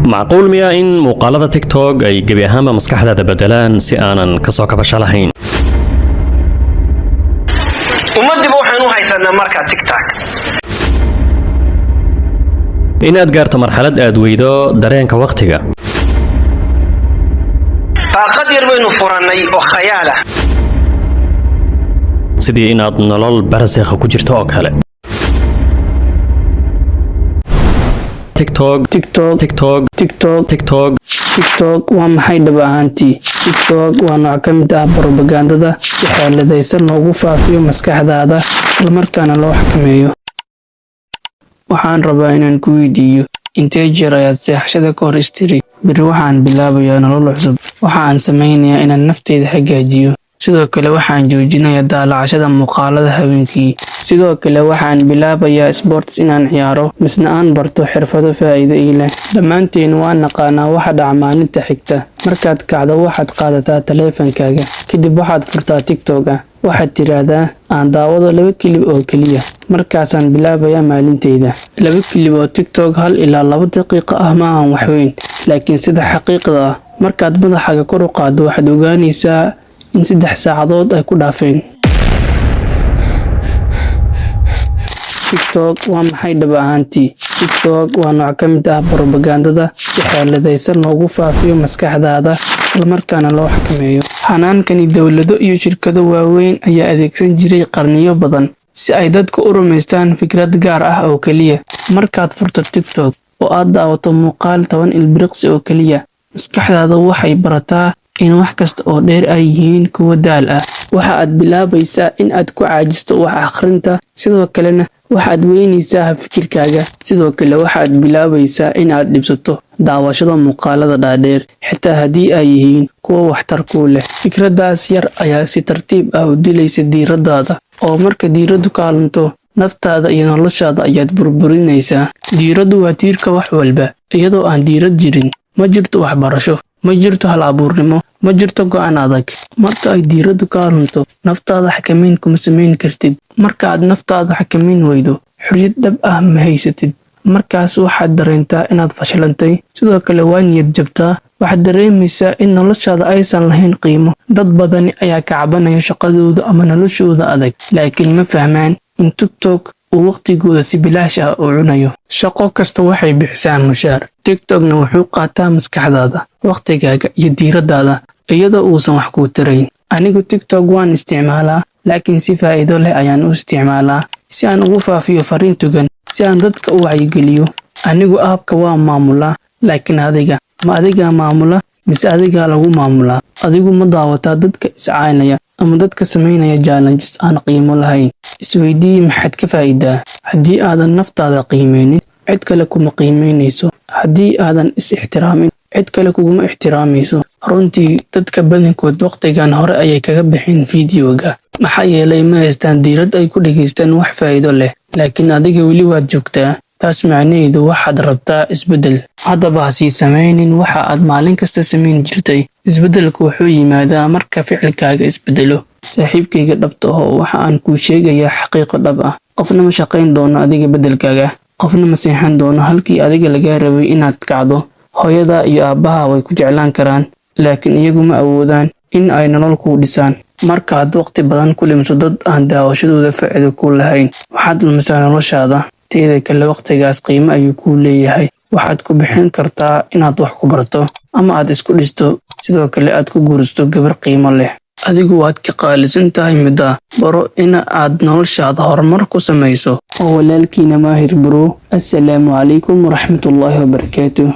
Macquul miya in muuqaalada TikTok ay gebi ahaanba maskaxdaada bedelaan si aanan ka soo kabasho lahayn? Ummadiiba waxaan u haysanaa markaa TikTok. Inaad gaarto marxalad aad weydo dareenka wakhtiga. Daaqad yar baynu furannay oo khayaal ah. Sidii inaad nolol barsakha ku jirto oo kale. TikTok. TikTok. TikTok. TikTok. TikTok. TikTok waa maxay dhab ahaantii? TikTok waa nooc ka mid ah barobagandada si xeeladaysan loogu faafiyo maskaxdaada, islamarkaana loo xakameeyo. Waxaan rabaa inaan ku weydiiyo: intee jeer ayaad seexashada ka hor istiri, "Beri waxaan bilaabayaa nolol cusub, waxa aan sameynayaa inaan nafteyda hagaajiyo, sidoo kale waxaan joojinayaa daalacashada muuqaalada habeenkii, sidoo kale waxaan bilaabayaa sports inaan ciyaaro, misna aan barto xirfado faa'iido ii leh"? Dhammaanteen waan naqaanaa waxa dhaca maalinta xigta. Markaad kacdo, waxaad qaadataa taleefankaaga, kadib waxaad furtaa TikTok-ga. Waxaad tiraahdaa, "Aan daawado laba clip oo keliya, markaasaan bilaabayaa maalinteyda." Laba clip oo TikTok 1 ilaa 2 daqiiqo ah ma ahan wax weyn, laakiin sida xaqiiqda ah, markaad madaxaaga kor u qaaddo, waxaad ogaanaysaa in 3 saacadood ay ku dhaafeen. TikTok waa maxay dhab ahaantii? TikTok waa nooc ka mid ah barobagandada si xeeladaysan loogu faafiyo maskaxdaada, islamarkaana loo xakameeyo. Hanaankani dowlado iyo shirkado waaweyn ayaa adeegsan jiray qarniyo badan si ay dadka u rumaystaan fikrad gaar ah oo keliya. Markaad furto TikTok oo aad daawato muuqaal 10 ilbiriqsi oo keliya, maskaxdaada waxay barataa in wax kasta oo dheer ay yihiin kuwo daal ah. Waxa aad bilaabaysaa in aad ku caajisto wax akhrinta, sidoo kalena waxaad weynaysaa fikirkaaga. Sidoo kale waxaad bilaabaysaa in aad dhibsato daawashada muuqaalada dhaadheer, xitaa haddii ay yihiin kuwo waxtar kuu leh. Fikraddaas yar ayaa si tartiib ah u dilaysa diiraddaada, oo marka diiraddu kaa lunto, naftaada iyo noloshaada ayaad burburinaysaa. Diiraddu waa tiirka wax walba. Iyadoo aan diirad jirin, ma jirto waxbarasho, ma jirto hal-abuurnimo, ma jirto go'aan adag. Marka ay diiraddu kaa lunto, naftaada xakameyn kuma samayn kartid. Marka aad naftaada xakameyn weydo, xorriyad dhab ah ma haysatid. Markaas waxaad dareentaa inaad fashilantay, sidoo kale waa niyad jabtaa. Waxaad dareemaysaa in noloshaada aysan lahayn qiimo. Dad badani ayaa ka cabanaya shaqadooda ama noloshooda adag, laakiin ma fahmaan in TikTok uu waqtigooda si bilaash ah u cunayo. Shaqo kasta waxay bixisaa mushaar, TikTokna wuxuu qaataa maskaxdaada, waqtigaaga iyo diiraddaada iyadoo uusan wax kuu tarayn. Anigu TikTok waan isticmaalaa, laakiin si faa'iido leh ayaan u isticmaalaa, si aan ugu faafiyo fariin togan, si aan dadka u wacyigeliyo. Anigu app-ka waa maamulaa, laakiin adiga, ma adigaa maamula mise adigaa lagu maamulaa? Adigu ma daawataa dadka iscaynaya ama dadka samaynaya challenges aan qiimo lahayn? Isweydii, maxaad ka faa'iidaa? Haddii aadan naftaada qiimeynin, cid kale kuma qiimeynayso. Haddii aadan is ixtiraamin, cid kale kuguma ixtiraamayso. Runtii, dadka badankood waqtigan hore ayay kaga baxeen fiidiyowga, maxaa yeelay ma haystaan diirad ay ku dhegaystaan wax faa'iido leh. Laakiin adiga weli waad joogtaa. Taas macnaheedu waxaad rabtaa isbeddel. Haddaba ha sii samaynin waxa aad maalin kasta samayn jirtay. Isbeddelku wuxuu yimaadaa marka ficilkaaga isbeddelo. Saaxiibkayga dhabta aho, waxa aan kuu sheegayaa xaqiiqo dhab ah: qofna ma shaqayn doono adiga beddelkaaga, qofna ma seexan doono halkii adiga lagaa rabay inaad kacdo. Hooyada iyo aabbaha way ku jeclaan karaan, laakiin iyagu ma awoodaan in ay nolol kuu dhisaan. Markaad waqti badan ku dhimso dad aan daawashadooda faa'iido ku lahayn, waxaad lumisaa noloshaada. Teeda kale, waqtigaas qiimo ayuu kuu leeyahay. Waxaad ku bixin kartaa inaad wax ku barto ama aad isku dhisto, sidoo kale aad ku guursato gabar qiimo leh. Adigu waad ka qaalisan tahay middaa. Baro in aad noloshaada horumar ku samayso. Oo walaalkiina Maahir Bro. Assalaamu calaykum waraxmatullaahi wabarakaatuh.